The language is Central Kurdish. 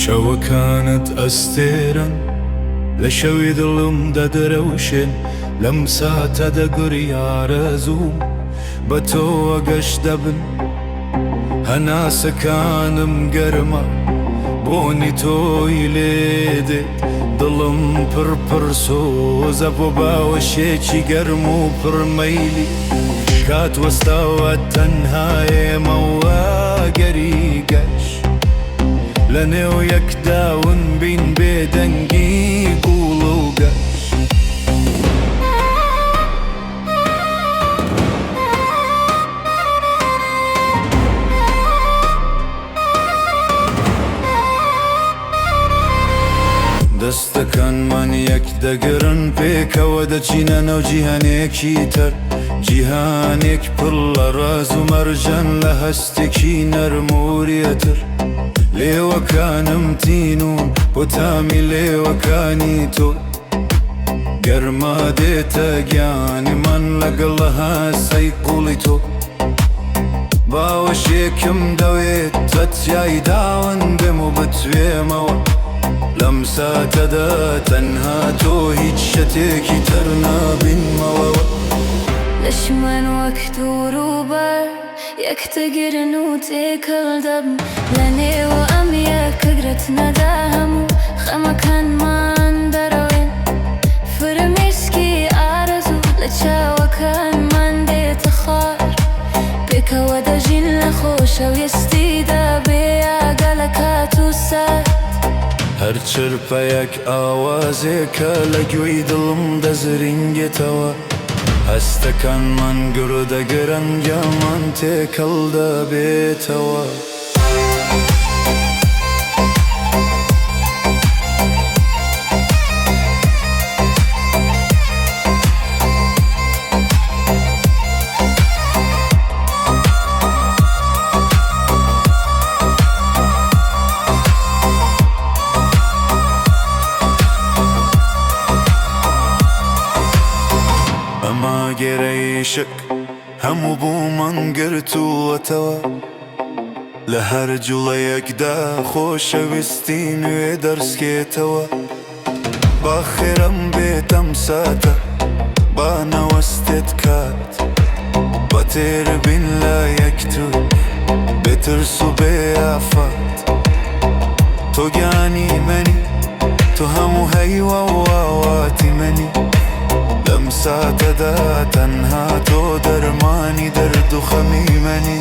چاوەکانت ئەستێرەن لە شەوی دڵم دەدرەوشێن، لەم ساتە دەگوری ئارەزووم بە تۆوە گەشت دەبن. هەناسەکانم گەرمە بۆنی تۆی لێ دێ، دڵم پڕ پڕ سۆزە بۆ باوەشێکی گەرم و پڕ مەیلی. کات وەستاوە تەنها ئێمە و ئاگری گەش لە نێو یەکدا ون بین، بێدەنگی قووڵ و گەش. دەستەکانمان یەک دەگرن، پێکەوە دەچینە ناو جیهانێکی تر، جیهانێک پڕ لە ڕاز و مەرجان، لە هەستێکی نەرم و وریاتر. لێوەکانم تینوون بۆ تامی لێوەکانی تۆ، گەرما دێتە گیانمان لەگەڵ هەسەی قوڵی تۆ. باوەشێکم دەوێت تەتیای داون بێم و بتوێمەوە، لەم ساتەدا تەنها تۆ، هیچ شتێکی تر نابینمەوە. لەشمان وەک دوور و بەر یەکتەگرن و تێکەڵ دەبن، لە نێوە ئەم یەکگرتنەدا هەموو خەمەکانمان دەڕەوێن. فرمێسکی ئارەزوو لە چاوەکانمان دێتە خوار، پێکەوە دەژین لە خۆشەویستیدا بێ ئاگا لە کات و سات. هەر چرپەیەک ئاوازێکە لە گوێی دڵم دەزرینگێتەوە، هەستەکانمان گڕ دەگرن، گیانمان تێکەڵ دەبێتەوە. ئەما گێرەیشک هەموو بوومان گرتووەتەوە، لە هەر جوڵەیەکدا خۆشەویستی نوێ دەرسکێتەوە. با خێرم بێتەم ساتە، با نەوەستێت کات، با تێر بین لە یەکتر بێترس و بێ ئافات. تۆ گیانی منی، تۆ هەموو هەیوە و ئاواتی منی، لەم ساتەدا تەنها تۆ دەرمانی دەرد و خەمی منی.